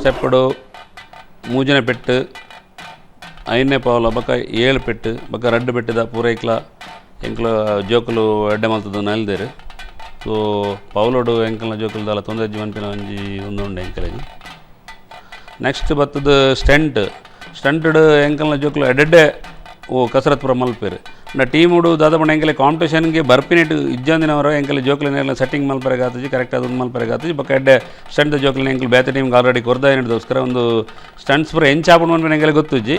ಸ್ಟೆಪ್ಪುಡು ಮೂಜನೇ ಪೆಟ್ಟು, ಐನೇ ಪಾವಲ ಬೊಕ ಏಳ್ ಪೆಟ್ಟು ಬೊಕ ರಡ್ಡ್ ಪೆಟ್ಟುದ ಪೂರೈಕ್ಲ ಎಂಕ್ಲ ಜೋಕುಲು ಎಡ್ಡೆ ಮಲ್ತುದು ನಲ್ದೆರ್. ಸೊ ಪೌಲೋಡು ಎಂಕಲ್ನ ಜೋಕುಲು ದಾಲ ತೊಂದರೆ ಇಜ್ಜಿ ಪನ್ಪಿನ ಒಂಜಿ ಉಂದು ಉಂಡು ಎಂಕಲೆಗ್. ನೆಕ್ಸ್ಟ್ ಬತ್ತುದು ಸ್ಟಂಟ್, ಸ್ಟಂಟ್ಡ್ ಎಂಕಲ್ನ ಜೋಕುಲು ಎಡ್ಡೆಡ್ಡೆ ಓ ಕಸರತ್ ಪೂರ ಮಲ್ಪೆರ್. ಅಂಡ ಟೀಮುಡು ದಾದ ಪಂಡ ಎಂಕಲೆ ಕಾಂಪಿಟೇಷನ್ಗೆ ಬರ್ಪಿನೆಟ್ ಇಜ್ಜಂದಿನವರ ಎಂಕಲೆ ಜೋಕುಲೆನೆಲ್ಲ ಸೆಟ್ಟಿಂಗ್ ಮಲ್ಪರೆಗಾತುಜಿ, ಕರೆಕ್ಟ್ ಆದ್ ಉಂದು ಮಲ್ಪರೆಗಾತುಜಿ. ಬೊಕ ಎಡ್ಡೆ ಸ್ಟಂಟ್ ಜೋಕುಲೆನ ಎಂಕುಲು ಬೇತೆ ಟೀಮ್ಗೆ ಆಲ್ರೆಡಿ ಕೊರ್ದಾಯಿನದೋಸ್ಕರ ಒಂದು ಸ್ಟಂಟ್ಸ್ ಪೂರ ಎಂಚ ಆಪುಂಡು ಪನ್ಪಿನ ಎಂಕಲೆ ಗೊತ್ತುಜ್ಜಿ.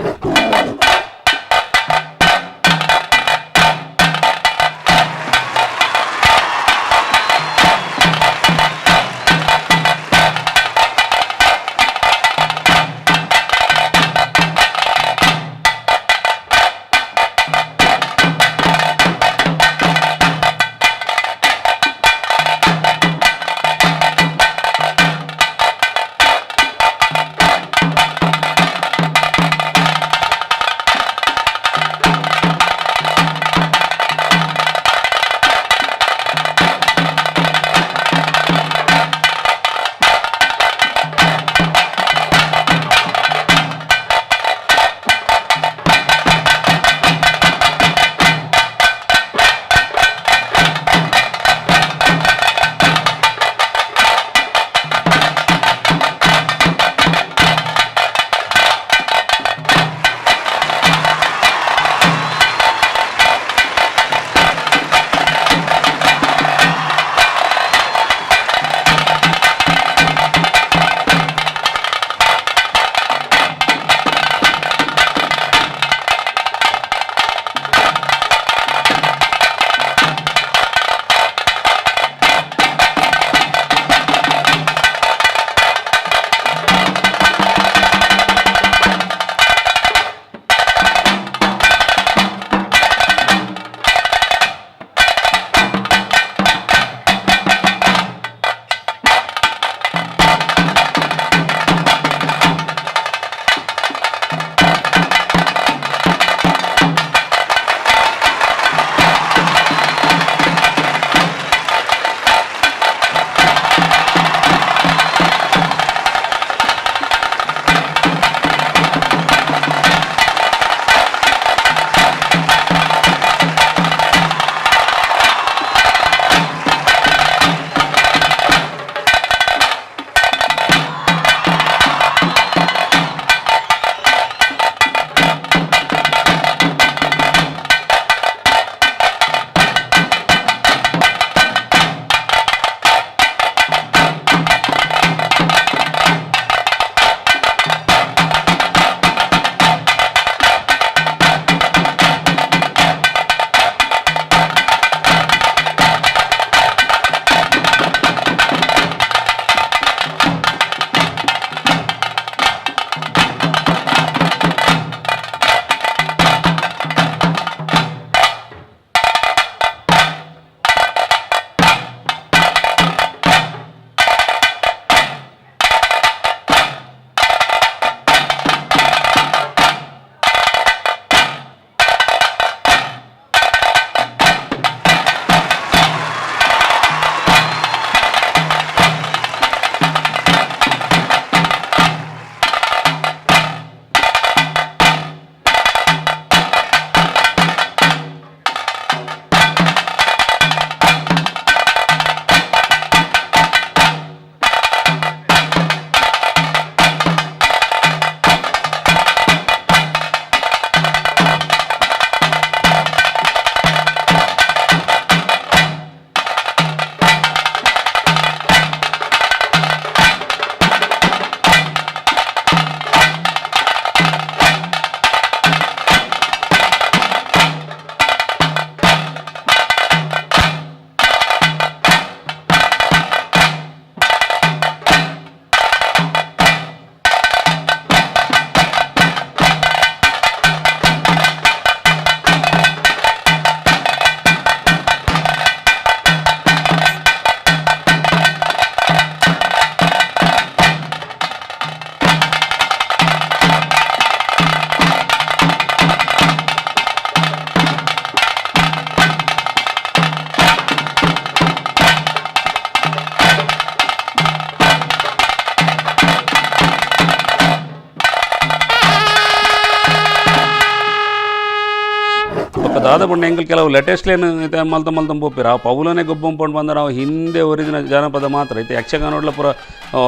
ದಾದ ಪಂಡ ಎಂಕಲ್ ಕೆಲವು ಲೇಟೆಸ್ಟ್ಲೇನ್ ಇತ್ತೆ ಮಲ್ತ ಮಲ್ತ ಪೋಪೆರ್. ಆ ಪವುಲನೆ ಗೊಬ್ಬೊಂಪೊಂಡು ಪಂಡ ನಾವು ಹಿಂದೆ ಒರಿಜಿನಲ್ ಜಾನಪದ ಮಾತ್ರ. ಇತ್ತೆ ಯಕ್ಷಗಾನೋಡ್ಲ ಪೂರ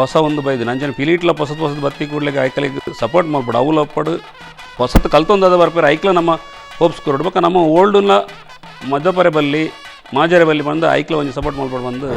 ಹೊಸ ಒಂದು ಬೈದಿನ ಅಂಚನೆ ಪಿಲಿಟ್ಲ ಪೊಸತ್ ಪೊಸತ್ ಬತ್ತಿ ಕೂಡ್ಲೆಗ್ ಐಕಲೆಗ್ ಸಪೋರ್ಟ್ ಮಲ್ಪೊಡು. ಅವುಲ ಪಡು ಹೊಸತ್ ಕಲ್ತೊಂದು ಬರ್ಪೆರ್. ಐಕ್ಲ ನಮ್ಮ ಹೋಪ್ಸ್ ಕೊರೊಡು. ಬೊಕ್ಕ ನಮ್ಮ ಓಲ್ಡ್ಲ ಮದಪರೆ ಬಲ್ಲಿ, ಮಾಜರೆ ಬಲ್ಲಿ ಪಂದ್ ಐಕ್ಲ ಒಂಜಿ ಸಪೋರ್ಟ್ ಮಲ್ಪೊಡು ಪಂದ್.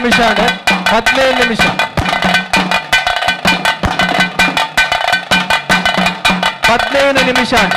ನಿಮಿಷ ಆಂಡ್. 15 ನಿಮಿಷ. 15 ನಿಮಿಷ ಆಂಡ್.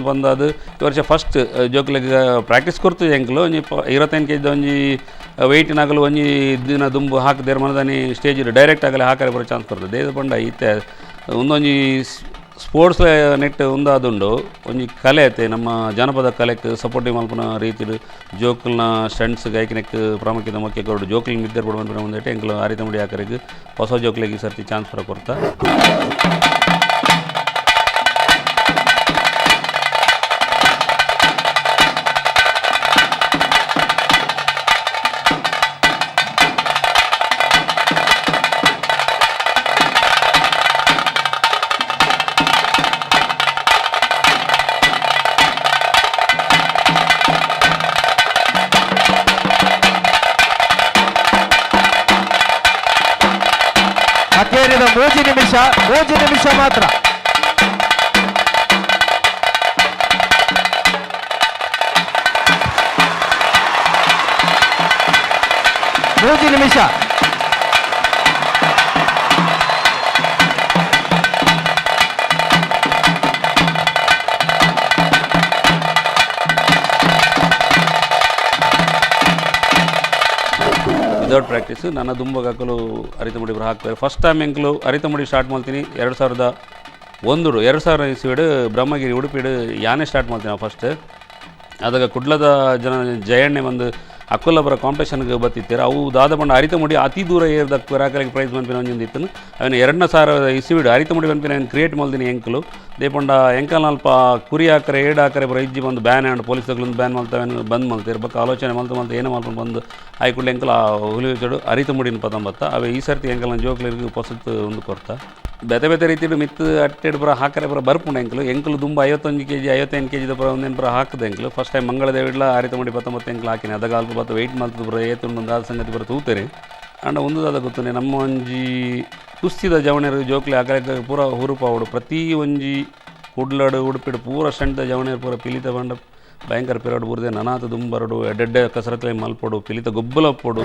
ಬಂದಾದ ಈ ವರ್ಷ ಫಸ್ಟ್ ಜೋಕ್ಲೆಗ್ ಪ್ರಾಕ್ಟೀಸ್ ಕೊರ್ತು ಎಂಕ್ಲು. ಒಂಜಿ 25 ಕೆಜಿ ಒಂಜಿ ವೆಯ್ಟ್ ನಗಲು ಒಂಜಿ ದಿನ ದುಂಬು ಹಾಕದೇರ್ ಮನದಾನಿ ಸ್ಟೇಜ್ ಡೈರೆಕ್ಟ್ ಆಗಲಿ ಹಾಕರೆ ಬರೋ ಚಾನ್ಸ್ ಕೊರ್ತದೆ. ದೇದ ಪಂಡ ಇತ್ತೆ ಒಂದೊಂಜಿ ಸ್ಪೋರ್ಟ್ಸ್ ನೆಟ್ ಒಂದಾದುಂಡು, ಒಂಜಿ ಕಲೆ ಐತೆ ನಮ್ಮ ಜಾನಪದ ಕಲೆಕ್ ಸಪೋರ್ಟಿವ್ ಮಲ್ಪುನ ರೀತಿಡ್ ಜೋಕುಲ್ನ ಸ್ಟಂಟ್ಸ್ ಗಾಯಕನೆಕ್ ಪ್ರಾಮುಖ್ಯತೆ ಮುಖ್ಯ ಕೊರಡು ಜೋಕುಲ್ ಮಿದ್ದರ್ ಬಡ ಮನ್ಪಿನ ಒಂದೆಟ್ ಎಂಕ್ಲು ಅರಿತ ಮುಡಿ ಆಕರೆಗ್ ಹೊಸ ಜೋಕ್ಲೆಗ್ ಈ ಸರ್ತಿ ಚಾನ್ಸ್ ಪರ ಕೊರ್ತ. ಅಕೇರಿದ ಮೂಜಿ ನಿಮಿಷ, ಮೂಜಿ ನಿಮಿಷ ಮಾತ್ರ. ಮೂಜಿ ನಿಮಿಷ. ವಿದೌಟ್ ಪ್ರಾಕ್ಟೀಸ್ ನನ್ನ ದುಂಬಗ್ ಹಾಕಲು ಅರಿತಮುಡಿ ಬರ ಹಾಕ್ತಾರೆ. ಫಸ್ಟ್ ಟೈಮ್ ಎಂಕ್ಲು ಅರಿತಮುಡಿ ಸ್ಟಾರ್ಟ್ ಮಾಡ್ತೀನಿ 2001, 2000 ಇಸ್ವಿಡ್ ಬ್ರಹ್ಮಗಿರಿ ಉಡುಪಿಡು ಯಾನೆ ಸ್ಟಾರ್ಟ್ ಮಾಡ್ತೀನಿ ಫಸ್ಟ್. ಅದಾಗ ಕುಡ್ಲದ ಜನ ಜಯಣ್ಣೆ ಒಂದು ಅಕ್ಕುಲ್ಲಬರ ಕಾಂಪಿಟೇಷನ್ಗೆ ಬತ್ತಿತ್ತೀರ. ಅವು ದಾದ ಬಂಡ ಅರಿತಮುಡಿ ಅತಿ ದೂರ ಏರ್ದ ರಾಕಲಿಗೆ ಪ್ರೈಸ್ ಮನ್ಪಿನ ಒಂಜೊಂದು ಇತ್ತನು. ಅವನ 2000 ಇಸ್ವಿಡ್ ಅರಿತಮುಡಿ ಮನ್ಪಿನ ಅವನು ಕ್ರಿಯೇಟ್ ಮಲ್ದಿನಿ ಎಂಕಲು. ದೇಪಂಡ ಎಂಕಲ್ ಅಲ್ಪ ಕುರಿ ಹಾಕರೆ ಏಡ್ ಹಾಕರೆ ಬರ ಇಜ್ಜಿ ಬಂದು ಬ್ಯಾನ್ ಆ್ಯಂಡ್ ಪೊಲೀಸ್ ತಗ್ಲೊಂದು ಬ್ಯಾನ್ ಮಲ್ತ ಅವನು ಬಂದ್ ಮಲ್ತೀರ್ ಬಕ್ಕ ಆಲೋಚನೆ ಮಲ್ತ ಮಲ್ತ ಏನೇ ಮಲ್ಕೊಂಡು ಬಂದು ಆಯ್ಕುಡ್ಲೆ ಎಂಕಲ್ ಆ ಹುಲಿ ಚಡು ಅರಿತಮುಡಿನ ಪದಂಬತ್ತ. ಅವೇ ಈ ಸರ್ತಿ ಎಂಕಲ್ನ ಜೋಕ್ಲಿಗೆ ಪೊಸತ್ತು ಒಂದು ಕೊರ್ತ ಬೇತೆ ಬೇತೆ ರೀತಿಡು ಮಿತ್ತು ಅಟ್ಟೆಡ್ ಬರ ಹಾಕರೆ ಬರ ಬರ್ಪುಂಡು ಎಂಕಲು. ಎಂಕಲು ದುಂಬ 51 ಕೆಜಿ 55 ಕೆಜಿದ ಬರ ಒಂದೇನು ಬರ ಹಾಕದ ಎಂಕಲು. ಫಸ್ಟ್ ಟೈಮ್ ಮಂಗಳದೇವಿಡ್ಲ ಅರಿತಮುಡಿ ಪತ್ತೊಂಬತ್ತು ಎಂಕಲು ಹಾಕಿನಿ. ಅದಾಗ ಅಲ್ಪ ಬತ್ತ ವೆಯ್ಟ್ ಮಲ್ತದ ಬರ ಏತುಂಡು ಒಂದು ಆದ ಸಂಗತಿ ಬರ ತೂತೇರಿ. ಅಂಡ ಒಂದು ದಾದ ಗೊತ್ತುನೆ ನಮ್ಮ ಒಂಜಿ ಕುಸ್ತಿದ ಜವಣೆರು ಜೋಕ್ಲೆ ಅಕಲೆ ಪೂರ ಹುರುಪಾವಡು ಪ್ರತಿ ಒಂಜಿ ಕುಡ್ಲಡು ಉಡುಪಿಡು ಪೂರ ಸ್ಟಂಟ್ದ ಜವಣೆರು ಪೂರ ಪಿಲಿತ ಬಂಡ ಭಯಂಕರ ಪಿರಡು ಬೂರ್ದೆ ನನಾತ ದುಂಬರಡು ಎಡ್ಡೆಡ್ಡೆ ಕಸರತ್ಲೆ ಮಲ್ಪೊಡು ಪಿಲಿತ ಗೊಬ್ಬಲಪ್ಪೊಡು.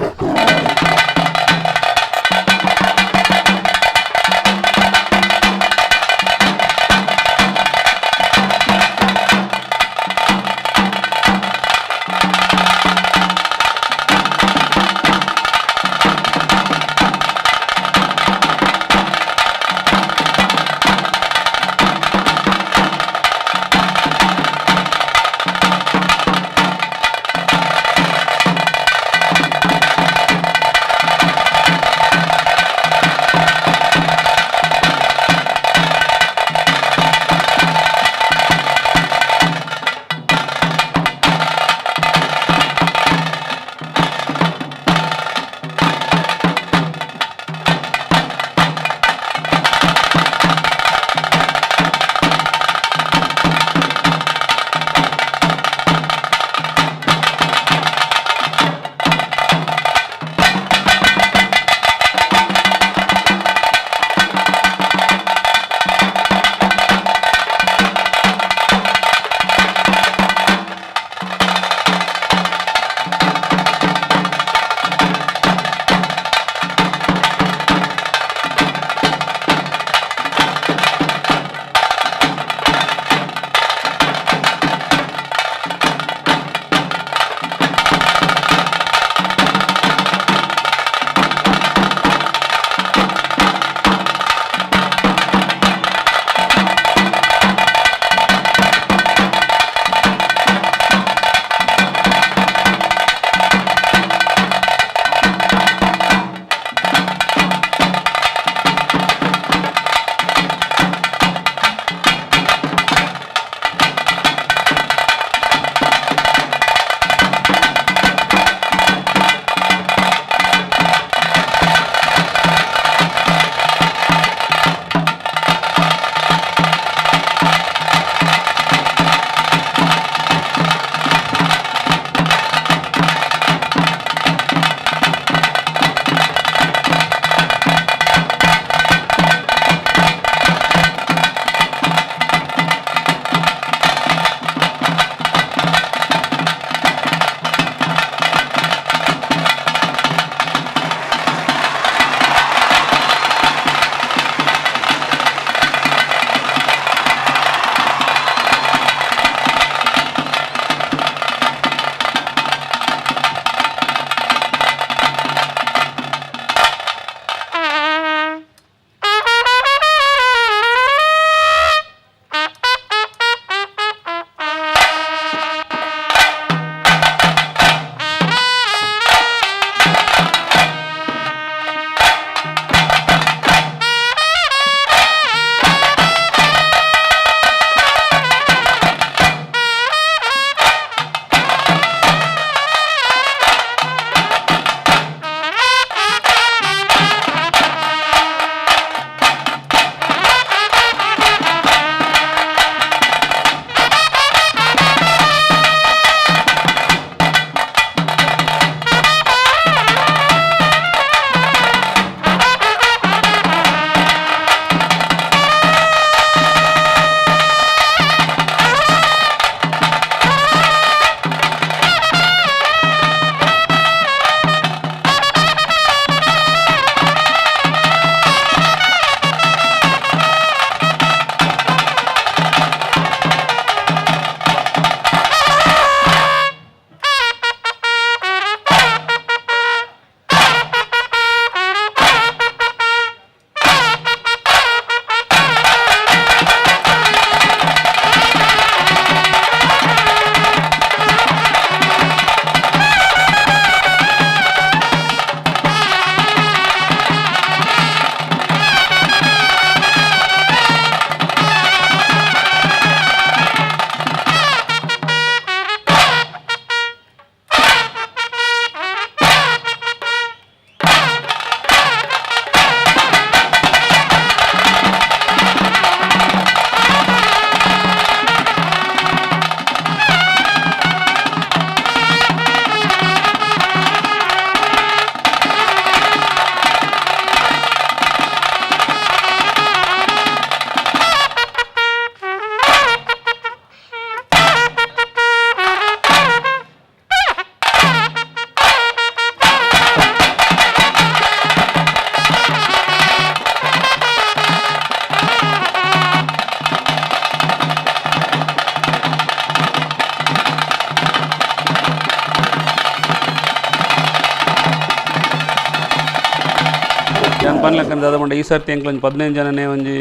ಪನ್ಲಕ್ಕಂದ ದಾದ ಪಂಡ ಈ ಸರ್ತಿ ಎಂಕ್ಲ ಒಂಜಿ 15 ಜನನೇ ಒಂಜಿ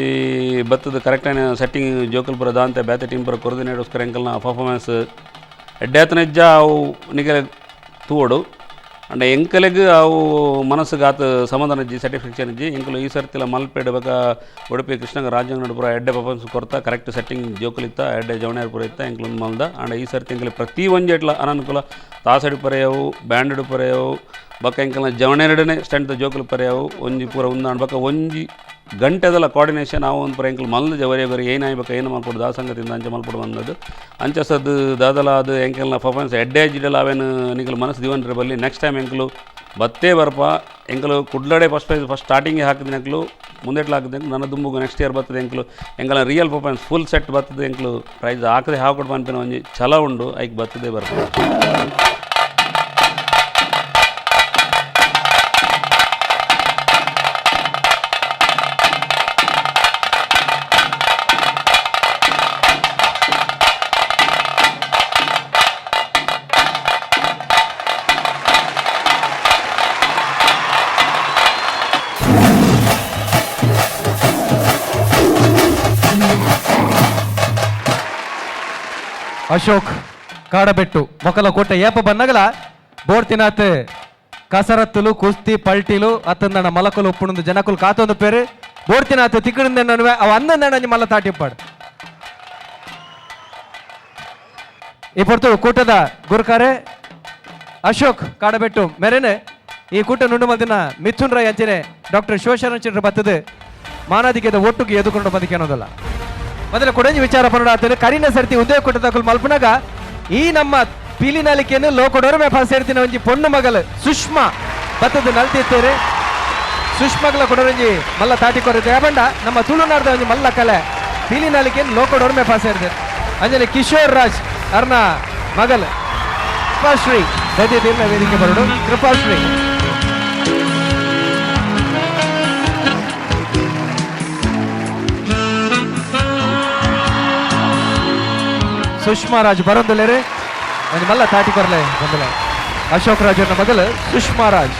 ಬತ್ತದ ಕರೆಕ್ಟಾನ ಸೆಟ್ಟಿಂಗ್ ಜೋಕುಲು ಪೂರ ದಾಂತೆ ಬೇತೆ ಟೀಮ್ ಪೂರ ಕೊರ್ದಿನೇಟೋಸ್ಕರ ಎಂಕಲ್ನ ಪರ್ಫಾರ್ಮೆನ್ಸ್ ಎಡ್ಡೆ ಆತನ ಅವು ನಿಗಲೆ ತೂವೊಡು. ಅಂಡ ಎಂಕಲೆಗ್ ಅವು ಮನಸ್ಸುಗ್ ಆತ್ ಸಮಾಧಾನ ಇಜ್ಜಿ, ಸ್ಯಾಟಿಸ್ಫ್ಯಾಕ್ಷನ್ ಇಜ್ಜಿ. ಎಂಕುಲು ಈ ಸರ್ತಿಲ ಮಲ್ಪೆಡ್ ಬೊಕ ಉಡುಪಿ ಕೃಷ್ಣಗ ರಾಜಂಗನಡ್ ಪೂರ ಎಡ್ಡೆ ಪರ್ಫಾರ್ಮೆನ್ಸ್ ಕೊರ್ತ, ಕರೆಕ್ಟ್ ಸೆಟ್ಟಿಂಗ್ ಜೋಕುಲು ಇತ್ತ, ಎಡ್ಡೆ ಜವಣ್ಯರ್ ಪೂರ ಇತ್ತ, ಎಂಕುಲು ಉಂದು ಮಲ್ದ. ಆಂಡ ಈ ಸರ್ತಿ ಎಂಕುಲು ಪ್ರತಿ ಒಂಜೆಟ್ಲ ಅನನುಕೂಲ, ತಾಸೆಡ್ ಪರೆಯವು, ಬ್ಯಾಂಡ್ ಪರೆಯವು, ಬೊಕ ಎಂಕಲ್ನ ಜವಣ್ಯೆರಡನೆ ಸ್ಟ್ರೆಂತ್ ಜೋಕುಲು ಪರೆಯವು, ಒಂಜಿ ಪೂರ ಉಂದಾಂಡ್. ಬೊಕ ಒಂಜಿ ಗಂಟೆದಲ ಕೋಆರ್ಡಿನೇಷನ್ ಅವು ಒಂದು ಪೂರ ಎಂಕುಲು ಮಲ್ದ ಜವರಿಯ ಬರಿ ಏನಾಯ್ ಬೊಕ ಏನು ಮಲ್ಪೊಡು ದಾದ ಸಂಗತಿಂದ ಅಂಚ ಮಲ್ಪೊಡು ಬಂದದ್ದು. ಅಂಚ ಸದ್ ದಾದಲ ಅದು ಎಂಕಲ್ನ ಪರ್ಫಾರ್ಮೆನ್ಸ್ ಎಡ್ಡೆ ಜಿಡಲ ಅವೇನು ನಿಕಲ್ ಮನಸ್ಸು ದಿವನ್ರೆ ಬಲ್ಲಿ. ನೆಕ್ಸ್ಟ್ ಟೈಮ್ ಎಂಕುಲು ಬತ್ತೇ ಬರ್ಪ. ಎಂಕುಲು ಕುಡ್ಲಡೆ first prize first ಸ್ಟಾರ್ಟಿಂಗೇ ಹಾಕಿದ ಎಂಕುಲು ಮುಂದೆಟ್ಲ ಹಾಕಿದ ನನ್ನ ದುಂಬುಗು ನೆಕ್ಸ್ಟ್ ಇಯರ್ ಬರ್ತದೆ ಎಂಕುಲು ಎಂಕಲ್ನ real performance full set ಬರ್ತದೆ. ಎಂಕುಲು ಪ್ರೈಸ್ ಹಾಕದೆ ಹಾಕೊಡು ಪನ್ಪಿನ ಒಂಜಿ ಛಲ ಉಂಡು, ಐಕ್ ಬರ್ತದೆ ಬರ್ಪ. ಅಶೋಕ್ ಕಾಡಬೆಟ್ಟು ಮೊಕಲ ಕೋಟೆ ಏಪ ಬನ್ನಗಲ ಬೋರ್ತಿನಾತ್ ಕಸರತ್ತುಲು ಕುಸ್ತಿ ಪಲ್ಟಿಲು ಅತ್ತಂದಣ ಮಲಕಲು ಉಪ್ಪುಣಂದು ಜನಕುಲು ಕಾತೊಂದು ಪೇರು ಬೋರ್ತಿನಾತ್ ತಿಕ್ಕಡಿಂದ ನಡುವೆ ಅವ ಅಂದಂದಣ ಮಲ್ಲ ತಾಟಿಪ್ಪಾಡು. ಈ ಪೊರ್ತು ಕೂಟದ ಗುರುಕಾರೆ ಅಶೋಕ್ ಕಾಡಬೆಟ್ಟು ಮೇರೆನೆ ಈ ಕೂಟ ನುಂಡು ಮಲ್ದಿನ ಮಿಥುನ್ ರೈ ಅಂಚನೆ ಡಾಕ್ಟರ್ ಶಿವಶರಣ ಚಂದ್ರ ಬತ್ತದು ಮಾನಾದಿಗೆದ ಒಟ್ಟುಗೆ ಎದುಕೊಂಡು ಬಂದಿಕೆ ಅನ್ನೋದಲ್ಲ. ಮೊದಲ ಕೊಡಂಜಿ ವಿಚಾರ ಪನ್ನಡ ಕರಿನ ಸರ್ತಿ ಉದಯ ಕೂಟದಕುಲು ಮಲ್ಪನಾಗ ಈ ನಮ್ಮ ಪಿಲಿನಲಿಕೆಯನ್ನು ಲೋಕಡೊರಮೆ ಸೇರ್ತಿನ ಒಂಜಿ ಪೊಣ್ಣು ಮಗಲು ಸುಷ್ಮಾ ಬತ್ತದು ನಲ್ತಿತ್ತೇರೆ. ಸುಷ್ಮಗಳ ಕೊಡರಂಜಿ ಮಲ್ಲ ತಾಟಿ ಕೊರತೆ ಬಂಡ ನಮ್ಮ ತುಳುನಾಡದ ಒಂಜಿ ಮಲ್ಲ ಕಲೆ ಪಿಲಿನಲಿಕೆಯನ್ನು ಲೋಕಡೊರಮೆ ಸೇರಿದೆ. ಅಂಜನೆ ಕಿಶೋರ್ ರಾಜ್ ಅರ್ನ ಮಗಲ್ ಕೃಪಾಶ್ರೀ ದೈತ್ಯ ವೇದಿಕೆ ಬರಡು ಕೃಪಾಶ್ರೀ. ಸುಷ್ಮಾ ರಾಜ್ ಬರೊಂದುಲ್ಲೆರ್ ಒಂಜಿ ಮಲ್ಲ ತಾಟಿ ಕೊರ್ಲೆ ಬಂದಲೆ ಅಶೋಕ್ ರಾಜ್ ಮಗಲ್ ಸುಷ್ಮಾ ರಾಜ್.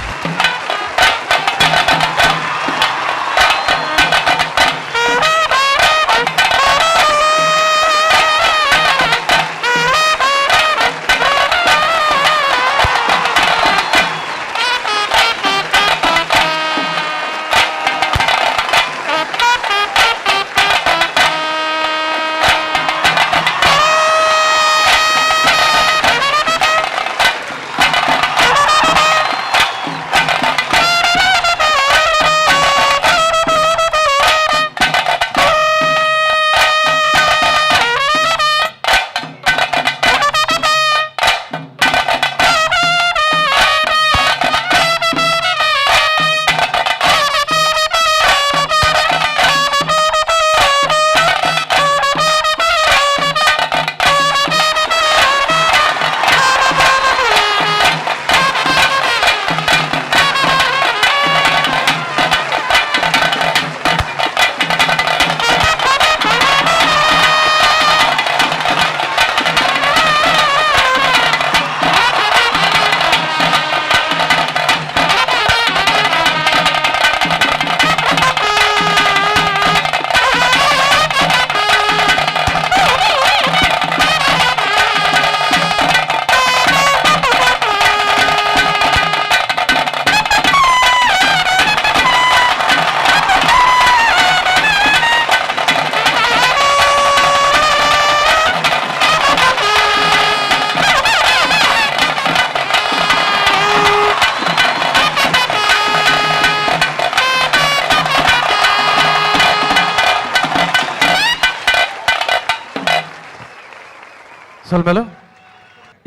ಸೊಲ್ಮೆಲು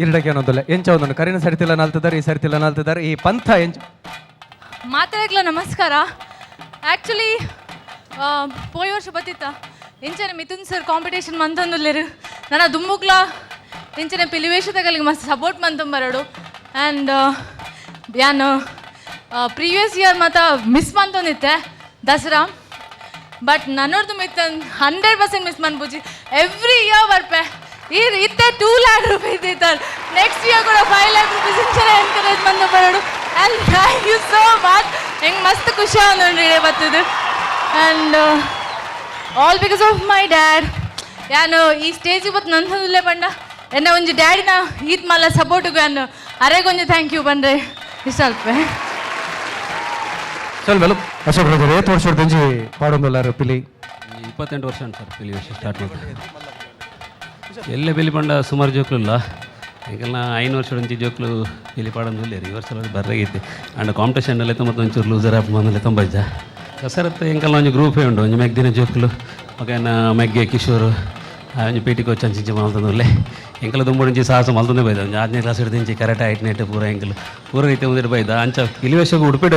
ಇರಡಕ್ಕೆ ಅನ್ನೋದಿಲ್ಲ ಎಂಚ ಒಂದೊಂದು ಕರಿನ ಸರಿತಿಲ್ಲ ನಾಲ್ತಿದ್ದಾರೆ, ಈ ಸರಿತಿಲ್ಲ ನಾಲ್ತಿದ್ದಾರೆ, ಈ ಪಂಥ ಎಂಚ. ಮಾತಾಡಕ್ಲ ನಮಸ್ಕಾರ. ಆ್ಯಕ್ಚುಲಿ ಪೋಯಿ ವರ್ಷ ಬತ್ತಿತ್ತ ಎಂಚನೆ ಮಿಥುನ್ ಸರ್ ಕಾಂಪಿಟೇಷನ್ ಮಂತೊಂದುಲ್ಲೆರ್ ನನ್ನ ದುಂಬುಕ್ಲ ಎಂಚನೆ ಪಿಲಿವೇಶದಗಲಿಗೆ ಮಸ್ತ್ ಸಪೋರ್ಟ್ ಮಂತೊಂಬರಡು. ಆ್ಯಂಡ್ ಯಾನ್ ಪ್ರೀವಿಯಸ್ ಇಯರ್ ಮಾತ ಮಿಸ್ ಮಂತೊಂದಿತ್ತೆ ದಸರಾ, ಬಟ್ ನನ್ನೊರ್ದು ಮಿತ್ತನ್ 100% ಮಿಸ್ ಮನ್ಪುಜಿ. ಎವ್ರಿ ಇಯರ್ ಬರ್ಪೆ ಈ ಇತ್ತೆ 2 ಲ್ಯಾಕ್ ರುಪೀಸ್ ಇತ್ತಾರೆ, ನೆಕ್ಸ್ಟ್ ಇಯರ್ ಕೂಡ 5 ಲ್ಯಾಕ್ ರುಪೀಸ್ ಇಂಚನೆ ಎನ್ಕರೇಜ್ ಮಂತೊಂಬರಡು. And thank you so much. ಹೆಂಗೆ ಮಸ್ತ್ ಖುಷಿ ಆವೊಂದುಂಡು ಇಡೆ ಬತ್ತದು. And all because of my dad. ಯಾನು ಈ ಸ್ಟೇಜಿಗೆ ಬತ್ತು ನನ್ಸೋದಿಲ್ಲ ಪಂಡ ಎನ್ನ ಒಂಜಿ ಡ್ಯಾಡಿನ ಈತ್ ಮಲ್ಲ ಸಪೋರ್ಟಿಗೆ ಅನ್ನು ಅರೆಗೊಂಜಿ thank you ಬಂದ್ರೆ ಇಷ್ಟ ಅಲ್ಪೆ. ಸೊಲ್ಮೆಲು. ಅಶೋಕ್ ರಾಜರ್, ಏತ್ ವರ್ಷ ದಂಜಿ ಪಾಡೊಂದುಲ್ಲಾರು ಪಿಲಿ? 28 ವರ್ಷ ಸರ್ ಪಿಲಿ ವರ್ಷ ಸ್ಟಾರ್ಟ್ ಮಾಡ್ತಾರೆ. ಎಲ್ಲೆ ಬಿಲಿ ಪಂಡ ಸುಮಾರು ಜೋಕ್ಲು ಇಲ್ಲ. ಎಂಕಲ್ನ 5 ವರ್ಷ ಒಂಜಿ ಜೋಕ್ಲು ಪಿಲಿ ಪಾಡೊಂದು ಉಲ್ಲೆರ್. ಈ ವರ್ಷ ಬರ್ರೆಗಿತ್ತು ಆಂಡ ಕಾಂಪಿಟೇಷನ್ ಅಲ್ಲಿ ಮತ್ತು ಒಂಚೂರು ಲೂಸರ್ ಆಪ್ ಬಂದಲ್ಲಿ ತುಂಬ ಇಜ್ಜ. ಕಸರತ್ತು ಎಂಕಲ್ನ ಒಂಜಿ ಗ್ರೂಪೇ ಉಂಡು, ಒಂಜಿ ಮೆಗ್ದಿನ ಜೋಕ್ಲು ಮಗನ ಮೆಗ್ಗೆ ಕಿಶೋರು, ಆ ಒಂಜಿ P T coach ಅಂಚಿಂಚಿ ಮಲ್ತೊಂದುಲ್ಲೆ. ಎಂಕಲ ದುಂಬು ಒಂಜಿ ಸಾಹಸ ಮಲ್ತೊಂದೇ ಬೈದ. ಒಂಜಿ 6ನೇ ಕ್ಲಾಸ್ ಹಿಡ್ದಿಂಚಿ ಕರೆಕ್ಟ್ ಐಟ್ ನೆಟ್ ಪೂರ ಎಂಕಲು ಪೂರ ರೀತಿ ಒಂದಿಟ್ಟು ಬೈದ. ಅಂಚ ಪಿಲಿವೇಶಗ್ ಉಡುಪಿಡ್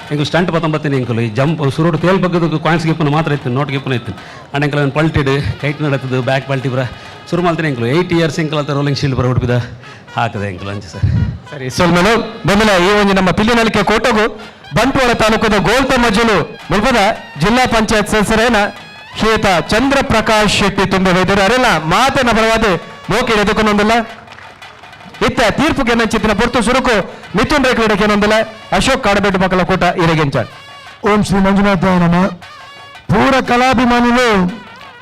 ಎಂಕಲು ಸ್ಟಂಟ್ ಪತ್ತೊಂಬತ್ತಿನ ಎಂಕಲು ಈ ಜಂಪ್ ಸುರುಟು ತೇಲ್ ಬಗ್ಗದ ಕಾಯಿನ್ಸ್ ಗಿಪ್ಪನ ಮಾತ್ರ ಇತ್ತು, ನೋಟ್ ಗಿಪ್ಪನ ಇತ್ತು. ಅಂಡ್ ಎಂಕಲ್ ಒಂದು ಪಲ್ಟಿಡ್ ಕೈಟ್ ನಡತ್ತದು ಬ್ಯಾಕ್ ಪಲ್ಟಿ ಪೂರ ಶುರು ಮಾಡ್ತೀನಿ. ಎಂಕಲು 8 ಇಯರ್ಸ್ ಎಂಕಲ್ ಅಂತ ರೋಲಿಂಗ್ ಶೀಲ್ಡ್ ಬರ ಉಡುಪಿದ ಹಾಕದೆ ಎಂಕಲು ಅಂಚೆ ಸರ್. ಸರಿ, ಸೊಲ್ಮೆಲು. ಬೆಂಬಲ ಈ ಒಂಜಿ ನಮ್ಮ ಪಿಲಿ ನಲಿಕೆ ಕೋಟಗು ಬಂಟ್ವಾಳ ತಾಲೂಕದ ಗೋಲ್ತ ಮಜಲು ಮುಲ್ಪದ ಜಿಲ್ಲಾ ಪಂಚಾಯತ್ ಸದಸ್ಯರೇನ ಶ್ರೀಯುತ ಚಂದ್ರ ಪ್ರಕಾಶ್ ಶೆಟ್ಟಿ ತುಂಬೆ ವೈದ್ಯರು ಅರೆಲ್ಲ ಮಾತನ್ನ ಪರವಾದ ಮೋಕೆ ಎದುಕೊಂಡೊಂದಿಲ್ಲ. ಇತ್ತ ತೀರ್ಪುಗೆ ನಂಚಿತ್ತಿನ ಪೊರ್ತು ಸುರುಕು ಮಿಥುನ್ ರೇಖೆ ಏನೊಂದಿಲ್ಲ. ಅಶೋಕ್ ಕಾಡಬೆಟ್ಟು ಮಕ್ಕಳ ಕೂಟ ಇರಗೆಂಚ. ಓಂ ಶ್ರೀ ಮಂಜುನಾಥ ನಮ. ಪೂರ ಕಲಾಭಿಮಾನಿಲು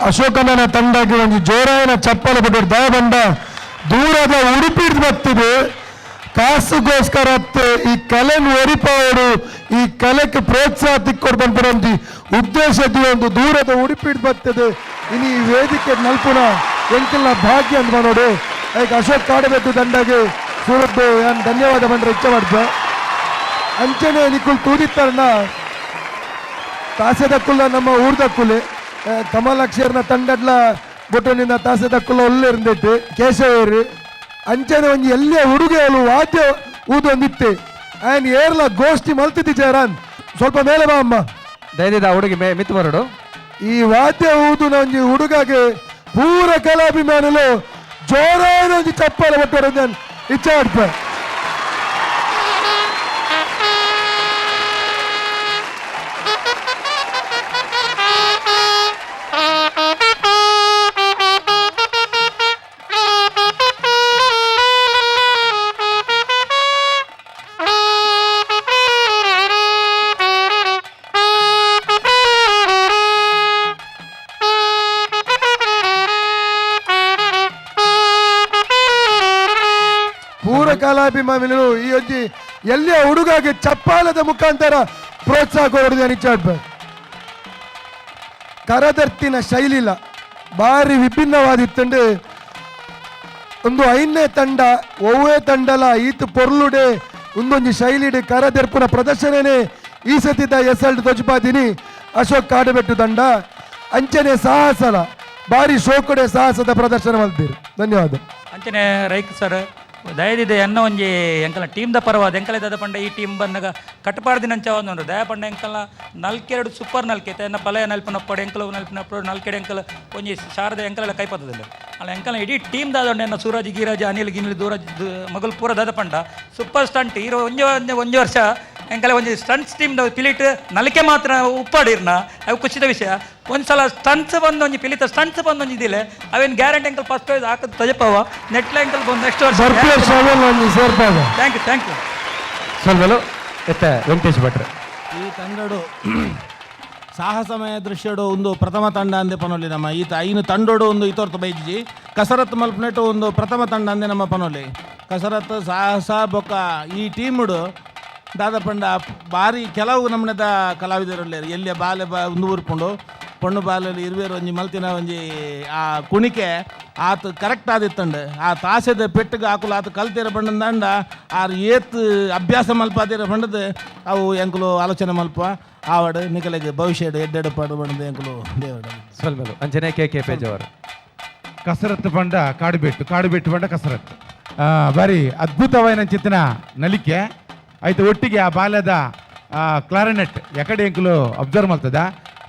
ಅಶೋಕನ ತಂಡಕ್ಕೆ ಒಂದು ಜೋರಾಯನ ಚಪ್ಪಲ ಬಿಟ್ಟು ದಯಬಂಡ. ದೂರದ ಉಡುಪಿ ಬತ್ತಿದೆ ಕಾಸುಗೋಸ್ಕರ ಅತ್ತೆ ಈ ಕಲೆನ್ ಒರಿಪಾವಡು, ಈ ಕಲೆಗೆ ಪ್ರೋತ್ಸಾಹ ತಿಕ್ಕೊಡು ಬಂದ್ಬಿಡಂತಿ ಉದ್ದೇಶದ ಒಂದು ದೂರದ ಉಡುಪಿ ಬರ್ತದೆ. ಇನ್ನು ಈ ವೇದಿಕೆ ನಲ್ಪುನ ಎಂಕೆಲ್ಲ ಭಾಗ್ಯ ಅಂತ ನೋಡು. ಈಗ ಅಶೋಕ್ ಕಾಡಬೇಕು ದಂಡಗೆ ಸುರದ್ದು ನಾನು ಧನ್ಯವಾದ ಬಂದ್ರೆ ಇಚ್ಛೆ ಮಾಡ್ದೆ. ಅಂಚನೆ ನಿಕ್ಕುಲ್ ತೂದಿತ್ತಾರನ ತಾಸೆದಕ್ಕುಲ್ಲ ನಮ್ಮ ಊರ್ದಕ್ಕುಲೆ ಕಮಲಾಕ್ಷರ್ನ ತಂಡಡ್ಲ ಬೊಟ್ಟೊಂಡಿನ ತಾಸೆದಕ್ಕುಲ್ಲ ಒಳ್ಳೆ ಇರಂದಿತ್ತು ಕೇಶವೇರು. ಅಂಚನೆ ಒಂಜಿ ಎಲ್ಲೇ ಹುಡುಗೆಯಲು ವಾದ್ಯ ಊದೊಂದಿತ್ತೆ ಆ್ಯಂಡ್ ಏರ್ಲ ಗೋಷ್ಠಿ ಮಲ್ತಿದ್ದಿ ಜಯರಾನ್, ಸ್ವಲ್ಪ ಮೇಲೆ ಬಾ ಅಮ್ಮ. ದಯದಿದ ಆ ಹುಡುಗಿ ಮೇ ಮಿತ್ತು ಬರಡು. ಈ ವಾದ್ಯ ಊದುನ ಒಂಜಿ ಹುಡುಗಗೆ ಪೂರ ಕಲಾಭಿಮಾನುಲು ಜೋರಾದ ಒಂಜಿ ಚಪ್ಪಾಳೆ ಬೊಟ್ಟೋರು ನಾನು ಇಚ್ಛೆ ಮಾಡ್ತೆ. ಪೂರ ಕಲಾಭಿಮಾನಿಗಳು ಈ ಒಂಜಿ ಎಲ್ಲಿಯ ಹುಡುಗಗೆ ಚಪ್ಪಾಲದ ಮುಖಾಂತರ ಪ್ರೋತ್ಸಾಹ ಕೊಡೋದು ನಾನು ಇಚ್ಛೆ ಮಾಡ್ಬೇಕು. ಕರದರ್ತಿನ ಶೈಲಿಲ ಭಾರಿ ವಿಭಿನ್ನವಾದಿತ್ತಂಡು. ಒಂದು ಐದನೇ ತಂಡ ಒವ್ವೇ ತಂಡಲ ಈತ ಪೊರ್ಲುಡೆ ಒಂದೊಂಜಿ ಶೈಲಿಡೆ ಕರದೆರ್ಪುನ ಪ್ರದರ್ಶನನೇ ಈ ಸತಿದ ಎಸ್ ಎಲ್ ತೊಜಪಾದಿನಿ ಅಶೋಕ್ ಕಾಡಬೆಟ್ಟು ತಂಡ. ಅಂಚನೆ ಸಾಹಸಲ ಭಾರಿ ಶೋಕಡೆ ಸಾಹಸದ ಪ್ರದರ್ಶನ ಮಾಡ್ತೀರಿ. ಧನ್ಯವಾದ. ಅಂಚನೆ ರೈಕ್ ಸರ್, ದಯದಿದೆ ಎನ್ನ ಒಂಜಿ ಎಂಕಲ್ನ ಟೀಮ್ದ ಪರವಾದ ಎಂಕಲ ದಾದ ಪಂಡ ಈ ಟೀಮ್ ಬಂದಾಗ ಕಟ್ಟಪಾಡ್ದಿನಂಚ ಒಂದು ದಯ ಪಂಡ ಎಂಕಲ್ನ ನಲ್ಕೆರಡು ಸೂಪರ್ ನಲ್ಕೆ ಎನ್ನ ಪಲಯ ನಲ್ಪನಪ್ಪಡು ಎಂಕಲು ನಲ್ಪಿನಪ್ಪಡು ನಲ್ಕೆಡೆ ಎಂಕಲ್ ಒಂಜಿ ಶಾರದ ಎಂಕಲೆಲ್ಲ ಕೈಪತ್ತದಿಲ್ಲ ಅಲ್ಲ. ಎಂಕಲ್ನ ಇಡೀ ಟೀಮ್ ದಾದ ಎನ್ನ ಸೂರಜ್ ಗೀರಾಜ್ ಅನಿಲ್ ಗಿನಿಲ್ ದೂರಜ್ ಮಗಲ್ ಪೂರ ದಾದ ಪಂಡ super stunt hero. ಒಂಜಿ ಒಂಜಿ ಒಂಜಿ ವರ್ಷ ಎಂಕಲೆ ಒಂಜಿ ಸ್ಟಂಟ್ಸ್ ಟೀಮ್ ಪಿಲಿಟ್ ನಲಿಕೆ ಮಾತ್ರ ಉಪ್ಪಾಡಿರ್ನ ಅವು ಖುಷಿದ ವಿಷಯ. ಒಂದ್ಸಲ ಸ್ಟಂಟ್ಸ್ ಬಂದು ಒಂಜಿ ಪಿಲಿತ ಸ್ಟಂಟ್ಸ್ ಬಂದು ಒಂಜಿ ಇದಿಲ್ಲ, ಅವೇನು ಗ್ಯಾರಂಟಿ ಎಂಕಲ್ ಫಸ್ಟ್ ಪ್ರೈಸ್ ಹಾಕೋದು ತಜಪವ ನೆಟ್ಲ ಎಂಕಲ್ ಬಂದು ನೆಕ್ಸ್ಟ್ ವರ್ಷ. ಬರ್ಪಿ ವರ್ಷ ಒಂಜಿ ಸೇರ್ಪಾಗ. Thank you, thank you. ಸೊಲ್ಮೆಲು. ಎತ್ತ ವೆಂಕಟೇಶ್ ಭಟ್ರು. ಈ ತಂಡಡು ಸಾಹಸಮಯ ದೃಶ್ಯಡು ಒಂದು ಪ್ರಥಮ ತಂಡ ಅಂದೆ ಪನೊಲಿ. ನಮ್ಮ ಈತ ಐನು ತಂಡೋಡು ಒಂದು ಇತೋರ್ತ ಬೈಜಿ ಕಸರತ್ತು ಮಲ್ಪನೆಟ್ಟು ಒಂದು ಪ್ರಥಮ ತಂಡ ಅಂದೆ ನಮ್ಮ ಪನೊಲಿ. ಕಸರತ್ತು ಸಾಹಸ ಬೊಕ್ಕ ಈ ಟೀಮುಡು ದಾದ ಪಂಡ ಬಾರಿ ಕೆಲವು ನಮ್ಮನೆದ ಕಲಾವಿದರುಲ್ಲೇರು. ಎಲ್ಲಿಯ ಬಾಲೆ ಬ ಒಂದು ಊರ್ಪುಂಡು ಪೊಣ್ಣು ಬಾಲೆಲಿ ಇರುವೇರು ಒಂಜಿ ಮಲ್ತಿನ ಒಂಜಿ ಆ ಕುಣಿಕೆ ಆತ ಕರೆಕ್ಟ್ ಆದಿತ್ತಂಡು. ಆ ತಾಸೆದ ಪೆಟ್ಟಿಗೆ ಆಕುಲು ಆತ ಕಲ್ತಿರ ಬಂಡಂದಾಂಡ ಆರ್ ಏತ್ ಅಭ್ಯಾಸ ಮಲ್ಪಾದಿರ ಬಂಡದು ಅವು ಎಂಕುಲು ಆಲೋಚನೆ ಮಲ್ಪ ಆವಡು ನಿಕಲೆಗೆ ಭವಿಷ್ಯಡ್ ಎಡ್ಡೆಡು ಪಾಡು ಬಂಡದು ಎಂಕುಲು ದೇವಡ. ಸೊಲ್ಮೆಲು. ಅಂಚನೆ ಕೆ ಕೆ ಪೇಜವರು. ಕಸರತ್ತು ಪಂಡ ಕಾಡುಬೆಟ್ಟು, ಕಾಡುಬೆಟ್ಟು ಪಂಡ ಕಸರತ್ತು. ಬಾರಿ ಅದ್ಭುತವಾದ ಚಿತ್ತನ ನಲಿಕೆ ಆಯ್ತು. ಒಟ್ಟಿಗೆ ಆ ಬಾಲ್ಯದ ಕ್ಲಾರಿನೆಟ್ ಎಕಡೆ ಎಂಕುಲು ಅಬ್ಸರ್ವ್ ಮಾಡ್ತದ.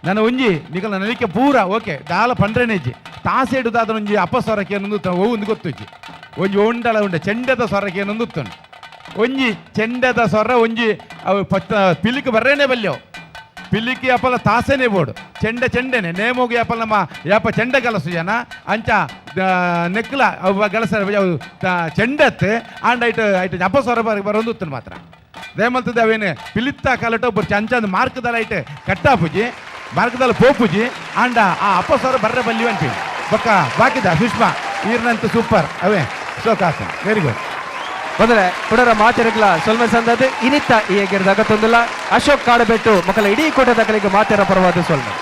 ನನ್ನ ಒಂಜಿ ನಿಕಲ ನಲಿಕೆ ಪೂರ ಓಕೆ ದಾಲ ಪಂಡ್ರೆನೇಜಿ ತಾಸೆಡುದಾದ ಒಂಜಿ ಅಪಸ್ವರಕ್ಕೆ ಏನೊಂದು ಒಂದು ಗೊತ್ತುಜ್ಜಿ. ಒಂಜಿ ಒಂಡಲ ಉಂಡ ಚೆಂಡದ ಸ್ವರಕ್ಕೆ ಏನೊಂದು ಉತ್ತುಂಡು. ಒಂಜಿ ಚೆಂಡದ ಸ್ವರ ಒಂಜಿ ಅವು ಪತ್ತ ಪಿಲಿಕ್ ಬರ್ರೇನೆ ಬಲ್ಯವು. ಪಿಲಿಕಿ ಅಪಲ ತಾಸೆನೆ ಬೋಡು ಚೆಂಡ ಚೆಂಡೆನೆ ನೇಮೋಗಿ ಅಪಲ ನಮ್ಮ ಯಾಪ ಚೆಂಡ ಗಲಸು ಜನ ಅಂಚ ನೆಕ್ಲ ಅವು ಗಲಸ ಅವು ಚೆಂಡತ್ ಆಂಡ ಐಟ್ ಐಟ್ ಅಪಸ್ವರ ಬರೊಂದು ಉತ್ತುಂಡು ಮಾತ್ರ. ದಯಮಲ್ತದೆ ಅವೇನು ಪಿಲಿತ್ತ ಕಾಲಟ ಒಬ್ಬರು ಚಂಚಂದ್ ಮಾರ್ಕ್ದಲ್ಲ ಐತೆ ಕಟ್ಟಾಪುಜಿ, ಮಾರ್ಕ್ದಲ್ಲ ಪೋಪುಜಿ. ಆಂಡ ಆ ಅಪ್ಪಸರ ಬರ್ರೆ ಬಲ್ಲಿ ಅನ್ಪಿ ಬೊಕ್ಕ ಬಾಕಿದ ಸುಷ್ಮಾ ಈರ್ನಂತ ಸೂಪರ್ ಅವೇ. ಸೊ ಕಾಸ ವೆರಿ ಗುಡ್. ಮೊದಲೇ ಪುಡರ ಮಾತೆರಗ್ಲ ಸೊಲ್ಮೆ ಸಂದದ್. ಇನಿತ್ತ ಈ ಎಗೆರ್ದಾಗ ತೊಂದಿಲ್ಲ ಅಶೋಕ್ ಕಾಡಬೆಟ್ಟು ಮಕ್ಕಳ ಇಡೀ ಕೂಟದ ಕಲೆಗೆ ಮಾತೆರ ಪರವಾದ ಸೊಲ್ಮೆ.